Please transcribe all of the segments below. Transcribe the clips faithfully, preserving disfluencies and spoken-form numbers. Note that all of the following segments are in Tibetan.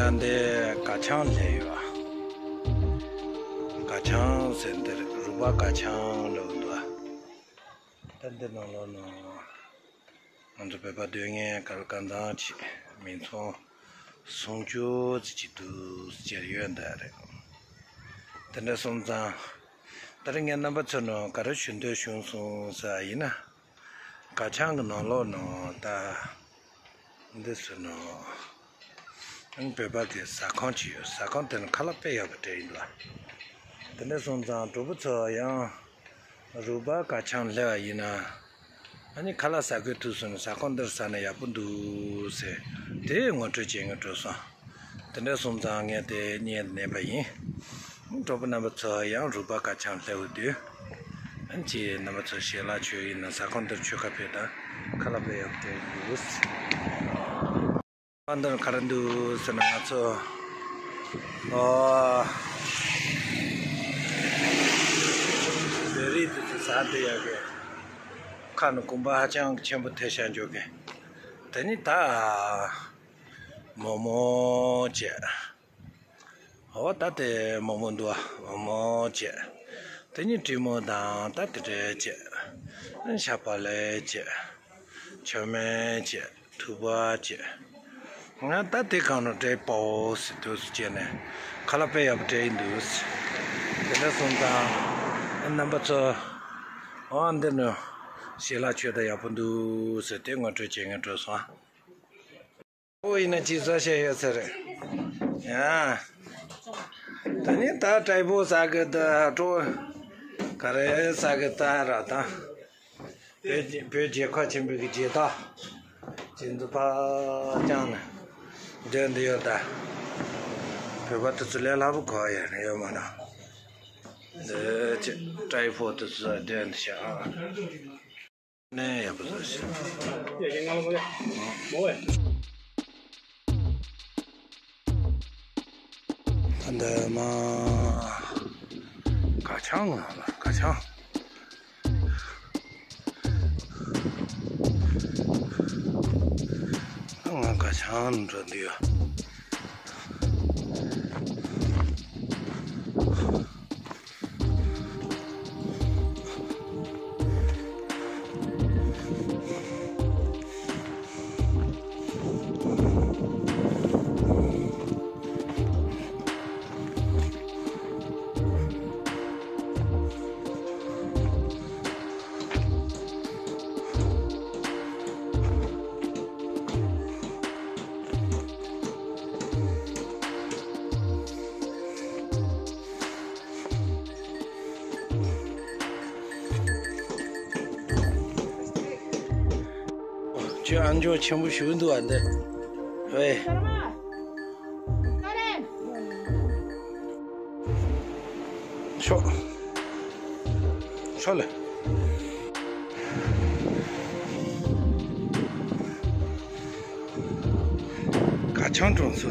ཡང་འདི་ག་ཆང་ལས་ཡོད། ག་ཆང་ཟེར་འདིར་རུ་པ་ག་ཆང་ལོ་འདུག་ད་འདི་ནང་ལོ་ནང་ང་ཚོ་བོད་པ་སྡོད་མཁན་ག་རུ་གང་ཚང་ཅིག་མི་ཚང་སུམ་ཅུ་ཙམ་ཅིག་འདུག་ཟེར་ཡོད་འདུག་རེད། དེ་འདྲ་སོང་ཙང་ད་རེས་ངས་རྣམ་པ་ཚོ་ནང་ག་རེ་ཞུ་འདོད་བྱུང་སོང་ཟེར་བ་ཡིན་ན། ག་ཆང་གི་ནང་ལོགས་ནང་ད་འདི་ཚོ་ནང་ཨང་བོད་པ་གི་ཟ་ཁང་ཅིག་ཡོད། ཟ་ཁང་དེ་ནི་ཁ་ལག་དཔེ་ཡག་པོ་སྤྲད་ཡིན་ལ། དེ་འདྲ་སོང་ཙང་གྲོགས་པོ་ཚོ་ཡང་རུ་པ་ག་ཆང་སླེབས་པ་ཡིན་ན། ཨ་ནི་ཁ་ལག་ཟ་དགོས་ཐུག་སོང་ན་ཟ་ཁང་འདིར་ཟ་ན་ཡག་པོ་འདུག་ཟེར་དེ་ངོ་སྤྲོད་བྱེད་ངེས་འགྲོ་སོང་། དེ་འདྲ་སོང་ཙང་ངས་དེ་བརྙན་གནས་པ་ཡིན། གྲོགས་པོ་རྣམ་པ་ཚོ་ཡང་རུ་པ་ག་ཆང་སླེབས་འོས་དུས། ཨ་ནི་ཅི་རྣམ་པ་ཚོ་ཞལ་ལག་མཆོད་ཡིན་ན་ཟ་ཁང་འདིར་མཆོད་ཁ་ཕེབས་དང་ཁ་ལག་དཔེ་ཡག་པོ་སྤྲད་འདུག་ཨ་འདིར་ག་རེ་འདུག་ཟེར་ན་ང་ཚོ་ཨོ་བོད་རིགས་དེ་ཚོ་ཟ་འདོད་ཡག་གི་ཁ་ནས་གོམ་པ་ཧ་ཅང་ཆེན་པོ་ཐེབས་བཞག་འཇོག་གི། དེ་ནི་ད་མོག་མོག་བྱས། ཨོ་ད་དེ་མོག་མོག་འདུག་ཨ། མོག་མོག་བྱས། དེ་ནི་དྲི་མོ་དང་ད་དེ་འདྲ་བྱས། ཤ་བག་ལེབ་བྱས། མཆོད་མེ་བྱས། ཐུག་པ་བྱས། ང་ད་དེ་གང་ནས་སྤྲད་པའོ་ཟེར་དུས་སུ་བྱས་ནས་ཁ་ལག་དཔེ་ཡག་པོ་སྤྲད་ཡིན་འདུག་དེ་འདྲ་སོང་ཙང་རྣམ་པ་ཚོ་ཨོ་འདི་ནས་ཞལ་ལག་མཆོད་ད་ཡག་པོ་འདུག་ཟེར་དེ་ངོ་སྤྲོད་བྱེད་ངེས་འགྲོ་སོང་ཨ། ཨོ་ཡིན་ན་ཅི་ཟ་བཤད་ཡོད་ཟེར། ཡ། ད་ནི་ད་ཀྲའི་པོ་ཟ་གི་ད་ཀྲོ། ག་རེ་ཟ་གི་ད་ར་ད། བོད་བོད་རྒྱལ་ཁབ་ཆེན་པོའི་གི་རྒྱལ་དར། ཅི་འདི་ཕ་ཅང་ནས་འདོན་འདི་ཡོད་ད། བོད་པ་དེ་ཚོ་ལས་སླ་པོ་གོ་ཡ་ནི་ཡོད་མ་ན། འདི་ཅི་ཀྲའི་པོ་དེ་ཚོ་འདོན་འདི་ཤ་ཨ། ནས་ཡག་པོ་བཟོ་ཞིག་ད་འདི་མ་ག་ཆང་ང་ལ་ག་ཆང་། ང་ག་ཆང་འགྲོ་འདི་ཡོད། ཁྱོད་ཨ་མཆོག་ཆེན་པོ་ཞུ་འདུག་ཨ་འདི། ཝེ། ཤོག་ཤོག་ལེ། ག་ཆང་གྲོང་ཚོ།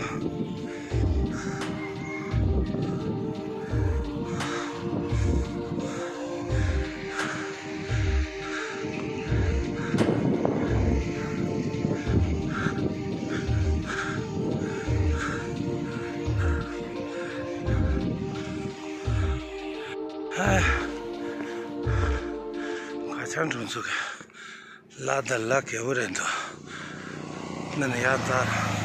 ཧ། ག་ཆང་གྲོང་ཚོ་གི་ལ་ད་ལ་གས་པོ་རེད་འདུག་ནི་ནི་ཡ་ད།